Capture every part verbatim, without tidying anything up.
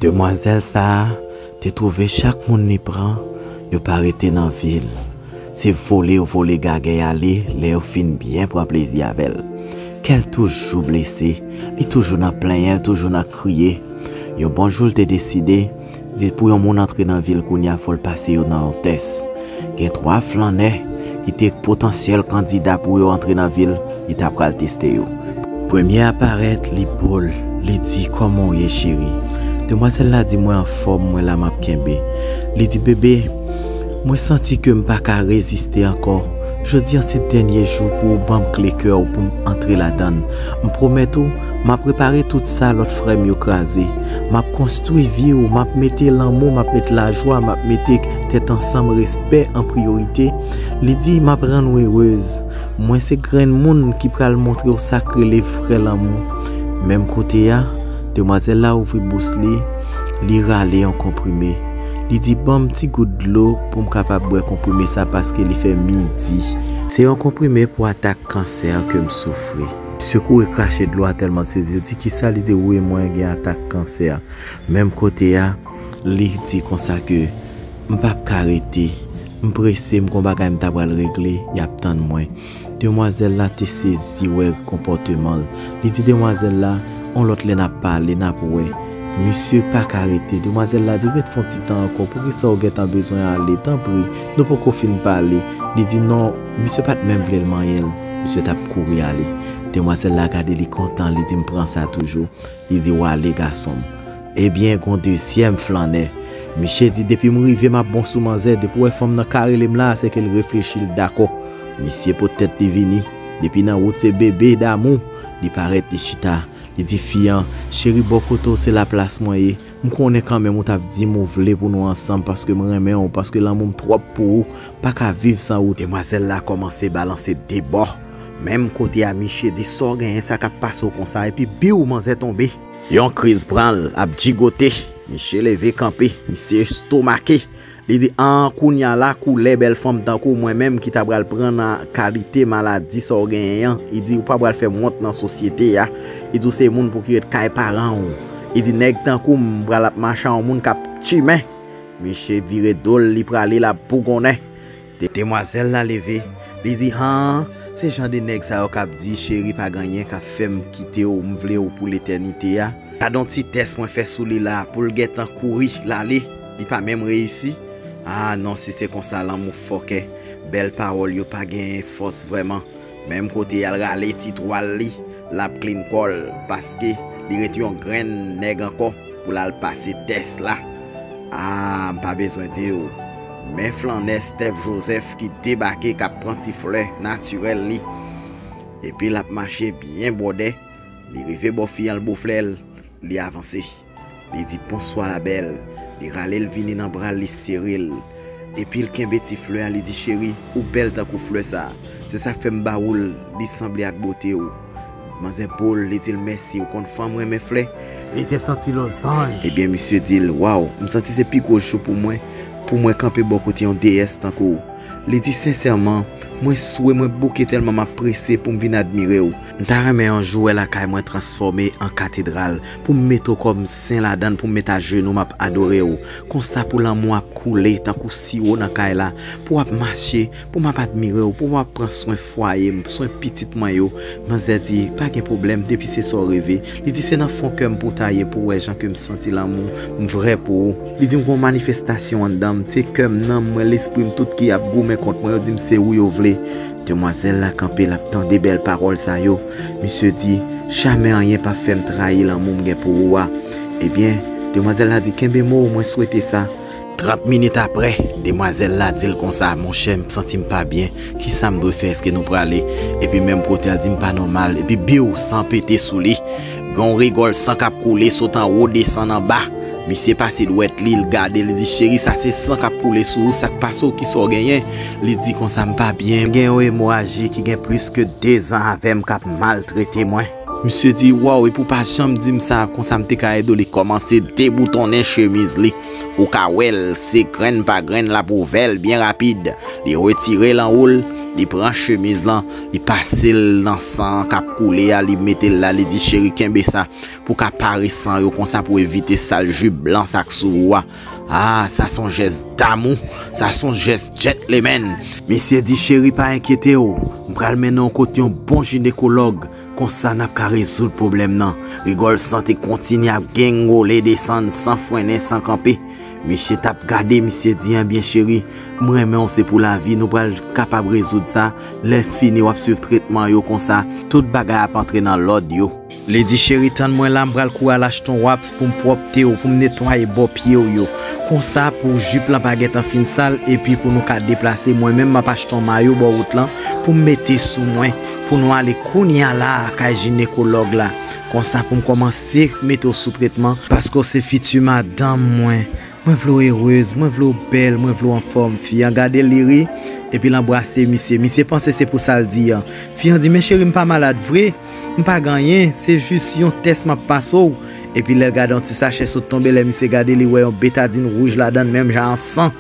Demwazèl sa a te twouve chak moun li pran, yo pa rete nan vi l. Se vole yo vole gagè y ale lè yo fin byen pran plezi avè l. Kè l toujou blese, li toujou nan plenyen, l toujou nan kriye. Yon bon jou l te deside, di pou yon moun antre nan vi l kounye a fò l pase yo nan yon tès. Gen twa flannè ki te potansyèl kandida pou yo antre nan vi l, li ta pral teste yo. Premye a parèt, li bo l, li di, "Kòman w ye, cheri?" Demwazèl la di, "Mwen anfòm, mwen la m ap kenbe." Li di, "Bebe, mwen santi ke m pa ka reziste ankò. Jodi a se dènye jou pou w ban m kle kè w pou m antre ladan l. M pwomèt ou, m ap repare tout sa lòt frè m yo kraze. M ap konstwi vi w, m ap mete lanmou, m ap mete lajwa, m ap mete tèt ansanm, respè an priyorite." Li di, "M ap rann ou erez. Mwen se grenn moun ki pral montre w sa k rele vrè lanmou." Menm kote a, demwazèl la ouvri bous li, li rale yon konprime. Li di, "Ban m ti gout dlo pou m kapab bwè konprime sa paske li fè midi." Se yon konprime pou atak kansè ke m soufri. Misye kouri krache dlo a tèlman sezi, li di, "Kisa?" Li di, "Wi, mwen gen atak kansè." Menm kote a, li di konsa ke, "M p ap ka rete. M prese, m gon bagay m ta pral regle, y ap tann mwen." Demwazèl la te sezi wè konpòteman l. Li di demwazèl la, "On lòt lè n ap pale, n ap wè." Misye pa ka rete. Demwazèl la di, "Ret fè yon ti tan ankò, poukisa w gentan bezwen ale? Tanpri, nou poko fin pale." Li di, "Non, misye pa t menm vle l manyen l. Misye t ap kouri ale." Demwazèl la gade li kontan, li di, "M pran sa toujou." Li di, "W ale, gason m." Ebyen, gon dezyèm flannè. Misye di, "Depi m rive, m ap bon sou manzè. Depi w wè fanm nan ka rele m la, se ke l reflechi, l dakò." Misye pot tèt li vini. Depi nan wout, se bebe damou. Li parèt, li chita. Li di fi an, "Cheri, bò kote w, se laplas mwen ye. M konnen kanmenm ou t ap di m ou vle pou nou ansanm paske m renmen w, paske lanmou m twòp pou ou, pa ka viv san ou." Demwazèl la kòmanse balanse de bò. Menm kote a, misye di, "Sa w genyen sa k ap pase w konsa?" Epi biw, manzè tonbe. Yon kriz pran l, ap jigote. Misye leve kanpe, misye estomake. Li di, "An, kounya la, koulè bèl fanm tankou mwen menm ki ta pral pran nan kalite maladi sa w genyen an." Li di, "Ou pa pral fè m wont nan sosyete a." Li di, "Ou se moun pou ki ret kay paran w." Li di, "Nèg tankou m pral ap mache a yon moun k ap chimen." Misye vire do l, li prale, l ap bougonnen. De-, demwazèl la leve, li di, "Han, se jan de nèg sa yo k ap di, 'Cheri, pa gen anyen k ap fè m kite w, m vle w pou letènite a.'" Gad on ti tès mwen fè sou li la, pou l gentan kouri, l ale, li pa menm reyisi. A non, si se konsa, lanmou fòkè, bèl pawòl yo pa gen fòs vrèman. Menm kote y al rale ti twal li, l ap clean kò l, paske li ret yon grenn nèg ankò pou l al pase tès la. A, m pa bezwen di w, men flannè Steph Joseph ki debake, k ap pran ti flè natirèl li. Epi l ap mache byen bwòdè, li rive bò fi an, l bo flè l, li avanse. Li di, "Bonswa, la bèl." Li rale l vini nan bra l, li sere l. Epi l kenbe ti flè a, li di, "Cheri, ou bèl tankou flè sa a. Se sa k fè m ba ou l, li sanble ak bote w." Manzè bo l, li di l, "Mèsi, ou konn fanm renmen flè." Li te santi lozanj. Ebyen, misye di l, "Waw, m santi se pi gwo jou pou mwen, pou mwen kanpe bò kote yon deyès tankou w." Li di, "Sensèman, mwen swe, mwen bouke tèlman m ap prese pou m vin admire w." M ta renmen yon jou wè lakay mwen transfòme an katedral, pou m mete w kòm sen ladan l, pou m met ajenou m ap adore w. Konsa pou lanmou ap koule tankou siwo nan kay la, pou w ap mache, pou m ap admire w, pou w ap pran swen fwaye m, swen pitit mwen yo. Manzè di, "Pa gen pwoblèm, depi se sa w reve." Li di, "Se nan fon kè m pou w ta ye, pou w wè jan ke m santi lanmou m vrè pou ou." Li di, "M gen yon manifestasyon anndan m, se kè m, nanm mwen, lespri m, tout ki ap goumen kont mwen, yo di m se ou yo vle." Demwazèl la kanpe, l ap tande bèl pawòl sa yo. Misye di, "Jamè anyen p ap fè m trayi lanmou m gen pou ou a." Ebyen, demwazèl la di, "Kenbe mo w, mwen swete sa." Trant minit apre, demwazèl la di l konsa, "Monchè, m santi m pa byen. Kisa m dwe fè? Èske nou prale?" Epi menm kote a, l di, "M pa nòmal." Epi biw, san pete sou li. Gen yon rigòl san k ap koule sot anwo desann anba. Misye pase dwèt li, l gade, li di, "Cheri, sa se san k ap koule sou ou, sa k pase w, kisa w genyen?" Li di konsa, "M pa byen, m gen yon emoraji ki gen plis ke dezan avè m k ap maltrete mwen." Misye di, "Waw, epi w pa janm di m sa, konsa m te ka ede w." Li kòmanse deboutonnen chemiz li. Ou ka wè l, se grenn pa grenn, l ap ouvè l byen rapid. Li retire l anwo l, Li pran chemiz lan, li pase l nan san an k ap koule a, li mete l la, li di, "Cheri, kenbe sa pou ka pare san yo konsa, pou evite sal ji blan sa k sou ou a." Ah, sa se yon jès damou, sa se yon jès gentleman. Misye di, "Cheri, pa enkyete w, m pral mennen w kote yon bon jinekològ, konsa n ap ka rezoud pwoblèm nan." Rigòl Sante kontinye ap gengole desann san frennen, san kanpe. Misye t ap gade, misye di, "Ebyen, cheri, m renmen w, se pou lavi, nou pral kapab rezoud sa. Lè fini, w ap swiv tretman yo konsa, tout bagay ap antre nan lòd yo." Li di, "Cheri, tann mwen la, m pral kouri al achte yon wòps pou m pwòpte w, pou m netwaye bò pye w yo. Konsa, pou jip lan pa gentan fin sal, epi pou nou ka deplase, mwen menm, m ap achte yon mayo bò wout lan pou m mete sou mwen, pou nou ale kounye a la a kay jinekològ la. Konsa, pou m kòmanse mete w sou tretman, paske w se fiti madanm mwen. Mwen vle w erez, mwen vle w bèl, mwen vle w anfòm." Fi an gade l, li ri, epi l anbrase misye. Misye panse se pou sa l di an. Fi an di, "Men cheri, m pa malad vre, m pa gen anyen, se jis yon tès m ap pase w." Epi lè l gade yon ti sachè sot tonbe, lè misye gade, li wè yon betadin wouj ladan l, menm jan an san.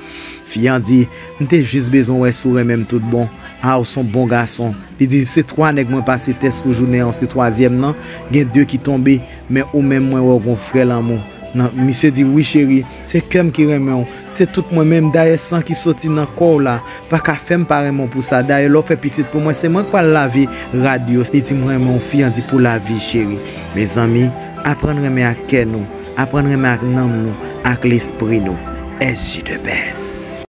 Fi an di, "M te jis bezwen wè si w renmen m tout bon. A, w se yon bon gason." Li di, "Se twa nèg mwen pase tès pou jounen an, se twazyèm nan, gen de ki tonbe, men ou menm mwen wè w gon vrè lanmou." Nan, misye di, "Wi cheri, se kè m ki renmen w, se tout mwen menm, dayè san ki soti nan kò w la pa ka fè m pa renmen w pou sa, dayè lè w fè pitit pou mwen, se mwen k pral lave rad yo." Li di, "M renmen w," fi an di, "pou lavi cheri." Mezanmi, aprann renmen ak kè nou, aprann renmen ak nanm nou, ak lespri nou. S J the best.